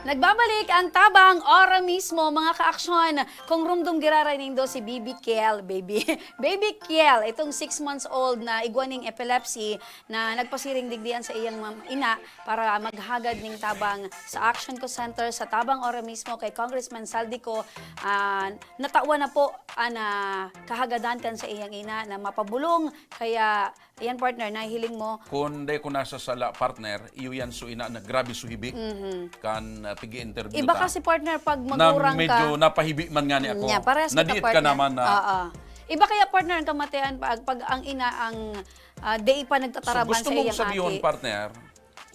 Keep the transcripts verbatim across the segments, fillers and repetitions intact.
Nagbabalik ang Tabang Ora Mismo, mga kaaksyon. Kung rumdom giraray nindo si Baby Kiel, baby, Baby Kiel, itong six months old na igwa ning epilepsy na nagpasiring digdi an saiyang mam-, ina para maghagad ning tabang sa Action Co Center sa Tabang Ora Mismo kay Congressman Zaldy Co, ah, natawan na po an, ah, kahagadan kan saiyang ina na mapabulong. Kaya, ayan, partner, nahihiling mo. Kun dai ko nasasala, partner, iyo yan so ina na grabe suhibi Mhm. kan, ah, pig-i-interview Iba ta. kasi, partner, pag Na magurang medyo ka. napahibi man ngani Mm, ako. yeah, parehas kita, Nadiit ka partner. naman na Oo. Iba kaya, partner, ang kamatian pag, pag ang ina ang, ah, dai pa So, nagtataraman gusto sa mong iyang sabihin, aki. partner,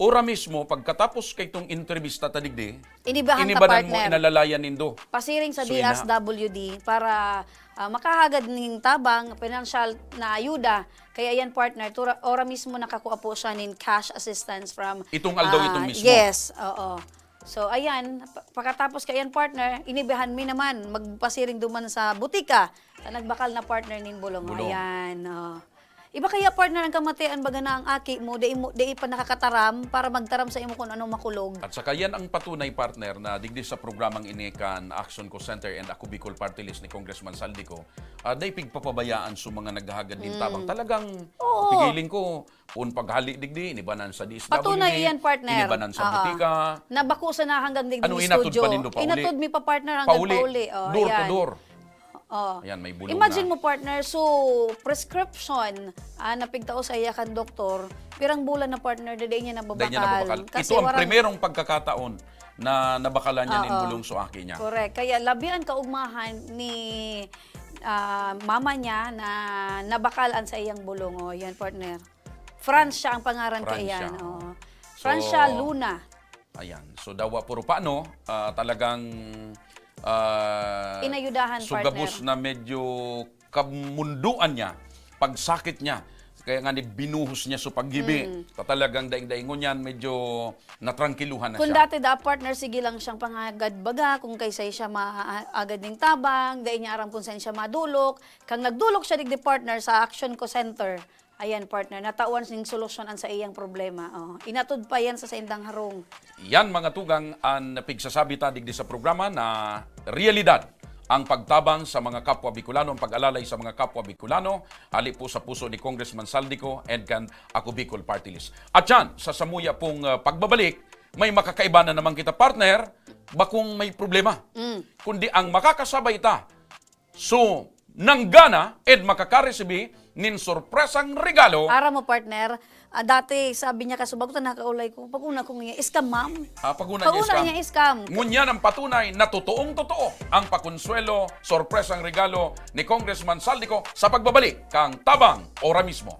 ora mismo, pagkatapos kay itong entrevista ta digdi, Inibahan ta, inibanan mo, partner. inalalayan nindo. Pasiring sa So, ina. D S W D para, ah, makahagad ning tabang, pinansyal na ayuda. Kaya yan, partner, tura, ora mismo nakakua po siya nin cash assistance from, Itong aldaw, ah, itong mismo. yes, oo. So, ayan, pa-, pakatapos kay yan, partner, inibahan mi naman, magpasiring duman sa butika. Ta nagbakal na, partner, nin bulong. Bulong. Ayan, oh. Iba kaya, partner, ang kamatian baga na ang aki mo, dai mo, dai pa nakakataram para magtaram sa imo kung anong makulog. At saka yan ang patunay, partner, na digdi sa programang ini kan Action Co Center and Ako Bicol Party List ni Congressman Zaldy Co, ah, dai pigpapabayaan sa mga naghahagad nin Mm. tabang. Talagang Oo. pigiling ko, kun paghali digdi, inibanan sa D S W D, Patunay iyan, partner. inibanan sa Oo. butika. Nabako sana hanggang digdi Ano, sa inatod studio. pa nindo pauli? Inatod mi pa, partner, hanggang Pauli. pauli. Oh, Door to ayan. door. Oh. Ayan, may bulong Imagine na. mo, partner, so, prescription, ah, na pigtao sa iya kan doktor, pirang bulan na, partner, na dai niya Dai niya nababakal. nababakal. Kasi Ito ang warang primerong pagkakataon na nabakalan niya nin Oo. bulong so aki niya. Correct. Kaya labi an kaugmahan ni, ah, mama niya na nabakal an saiyang bulong. Oh, yan, partner. Francia ang pangaran Francia. kaiyan. Oh. So, Francia Luna. Ayan. So, dawa puro paano, ah, talagang, ah, Inayudahan, so, partner. gabos na medyo kamunduan niya, pagsakit niya. Kaya nga ni binuhos niya so paggibi. Mm. Ta talagang daing-daing ngunyan, medyo natrangkiluhan na Kung siya. dati da, partner, sige lang siyang panghagad baga, kung kaysay siya maagad ning tabang, dai niya aram kung saan siya madulok. Kang nagdulok siya digdi, partner, sa Action Co Center. Ayan, partner, natawan ning solusyon an sa iyang problema. Oh, inatod pa yan sa saindang harong. Yan, mga tugang, an pigsasabi ta digdi sa programa na realidad ang pagtabang sa mga kapwa Bicolano, ang pag-alalay sa mga kapwa Bicolano, hali po sa puso ni Congressman Zaldy Co and kan Ako Bicol Party List. At yan, sa samuya pong, ah, pagbabalik, may makakaiba na naman kita, partner, bakong may problema. Mm. Kundi ang makakasabay ta, so, nanggana, ed makakaresibi nin sorpresang regalo. Aram mo, partner, ah, dati sabi niya, kaso bago ta nakaulay ko, pag-una ko niya, "Scam, ma'am." Ah, pag-una niya, Pag-una scam. niya, scam. Ngunyan ang patunay na totoong-totoo ang pakonsuelo, sorpresang regalo ni Congressman Zaldy Co sa pagbabalik kang Tabang Ora Mismo.